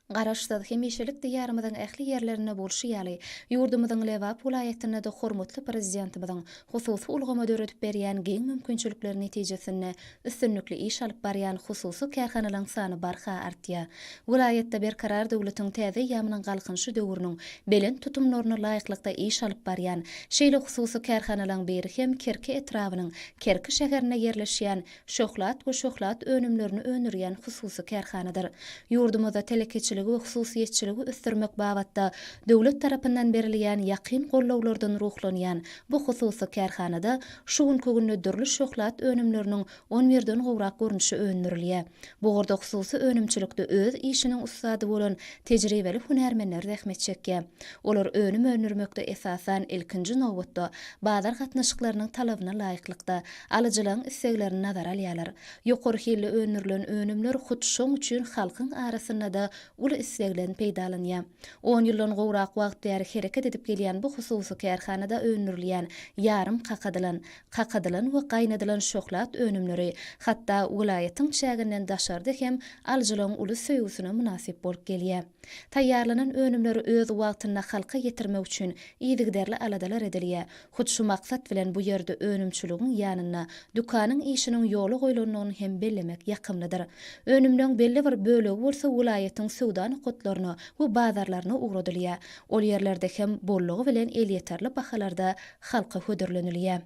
Garaşsyz, hemişelik Diýarymyzyň ähli ýerlerinde bolşy ýaly, ýurdumyzyň Lebap welaýatynda-da hormatly Prezidentimiziň hususy ulgama döredip berýän giň mümkinçilikleri netijesinde üstünlikli iş alyp barýan hususy kärhanalaryň sany barha artýar. Welaýatda Berkarar döwletiň täze eýýamynyň Galkynyşy döwrüniň belent tutumlaryna laýyklykda iş alyp barýan şeýle hususy kärhanalaryň biri hem Kerki etrabynyň Kerki şäherinde ýerleşýän şöhlat we şöhlat önümlerini öndürýän hususy kärhanadyr. Ýurdumyzda telekeçiligi we hususyýetçiligi ösdürmek babatda döwlet tarapyndan berilýän ýakyn gollawlardan ruhlanýan bu hususy kärhanada şu günki günde dürli şöhlat önümleriniň on birden gowrak görnüşi öndürilýär. Bu ugurda hususy önümçilikde öz işiniň ussady bolan tejribeli hünärmenler zähmet çekýär. Olar önüm öndürmekde esasan, ilkinji nobatda, bazar gatnaşyklarynyň talabyna laýyklykda, alyjylaryň isleglerini nazara alýarlar. Ýokary hilli öndürilen önümler hut şoň üçin halkyň arasynda-da uly islegden peýdalanýar. On ýyldan gowrak wagt bäri hereket edip gelýän bu hususy kärhanada öndürilýän ýarym kakadylan, kakadylan we gaýnadylan şöhlat önümleri hatda welaýatyň çäginden daşarda hem alyjylaryň uly söýgüsine mynasyp bolup gelýär. Taýýarlanan önümleri öz wagtynda halka ýetirmek üçin yzygiderli aladalar edilýär. Hut şu maksat bilen bu ýerde önümçiligiň ýanynda dükanyň işiniň ýola goýlandygyny hem bellemek ýakymlydyr. Önümleň belli bir bölegi bolsa welaýatyň söwda nokatlaryna we bazarlaryna ugradylýar. Ol ýerlerde hem bollugy bilen elýeterli bahalarda halka hödürlenilýär.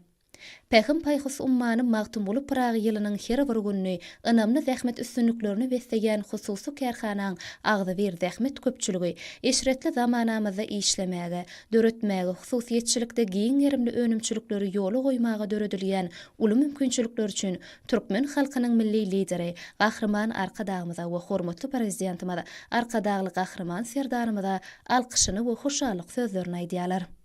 Pähim-paýhas ummany Magtymguly Pyragy ýylynyň her bir gününi ynamly zähmet üstünliklerine besleýän hususy kärhanaň agzybir zähmet köpçüligi eşretli zamanamyzda işlemäge, döretmäge, hususyýetçilikde giň gerimli önümçilikleri ýola goýmaga döredilýän uly mümkinçilikler üçin türkmen halkynyň Milli Lideri Gahryman Arkadagymyza we hormatly Prezidentimiz Arkadagly Gahryman Serdarymyza alkyşyny we hoşallyk sözlerini aýdýarlar.